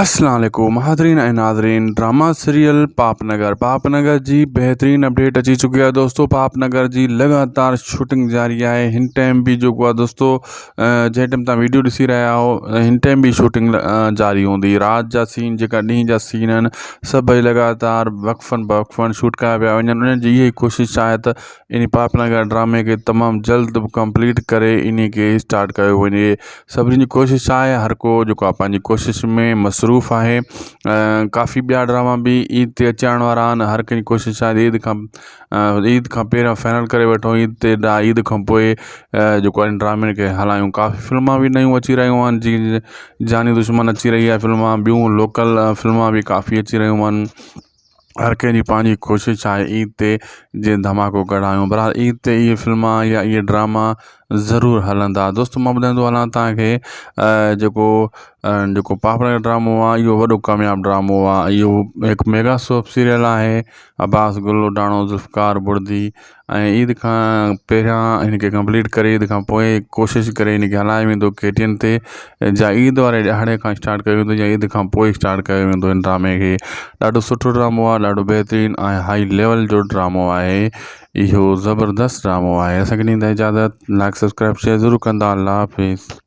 السلام عليڪم حاضرين ۽ ناظرين ڊراما سيريل پاپ نگر پاپ نگر جي بهترين اپڊيٽ اچي چڪي آهي دوستو پاپ نگر جي لڳاتار شوٽنگ جاري آهي هن ٽائيم به جيڪو آهي دوستو جنهن ٽائيم تان ويڊيو ڏسي رهيا آهيو هن ٽائيم به شوٽنگ جاري هوندي رات جا سين جيڪا ڏينهن جا سين آهن سڀئي لڳاتار وقفن بوقفن شوٽ ڪيا پيا وڃن انهن جي اها ئي ڪوشش آهي ته ان پاپ نگر ڊرامي کي تمام جلد ڪمپليٽ ڪري انهي کي اسٽارٽ ڪيو وڃي سڀني جي ڪوشش آهي هر ڪو جيڪو آهي پنهنجي ڪوشش ۾ مصروف آهي ڪافي ٻيا ڊراما به عيد تي اچڻ وارا آهن هر ڪنهن جي ڪوشش آهي عيد کان عيد کان پهريان فائنل ڪري وٺون عيد تي عيد کان پوء جيڪو آهي ڊرامن کي هلايون ڪافي فلما به نيون اچي رهيون آهن جيئن جاني دشمن اچي رهي آهي فلما ٻيون لوڪل فلما به ڪافي اچي رهيون آهن هر ڪنهن جي پنهنجي ڪوشش آهي عيد تي جي ڌماڪو ڪڍايون بهرحال عيد تي اهي فلما يا اهي ڊراما ضرور هلندا دوستو مان ٻڌائيندو هلان توهان کي جيڪو جيڪو پاپڙ جو ڊرامو آهي اهو وڏو ڪامياب ڊرامو آهي اهو هڪ ميگا سوپ سيريل آهي عباس گل اڊاڻو ذوالفقار بڙدي ۽ عيد کان پهريان هن کي ڪمپليٽ ڪري عيد کان پوء ڪوشش ڪري هن کي هلايو ويندو ڪي ٽي اين تي جا عيد واري ڏهاڙي کان اسٽارٽ ڪيو ويندو يا عيد کان پوء اسٽارٽ ڪيو ويندو هن ڊرامي کي ڏاڍو سٺو ڊرامو آهي ڏاڍو بهترين ۽ هائي ليول جو ڊرامو آهي اهو زبردست ڊرامو آهي اسانکي ڏيندا اجازت لائڪ سبسڪرائب شيئر ضرور ڪندا الله حافظ.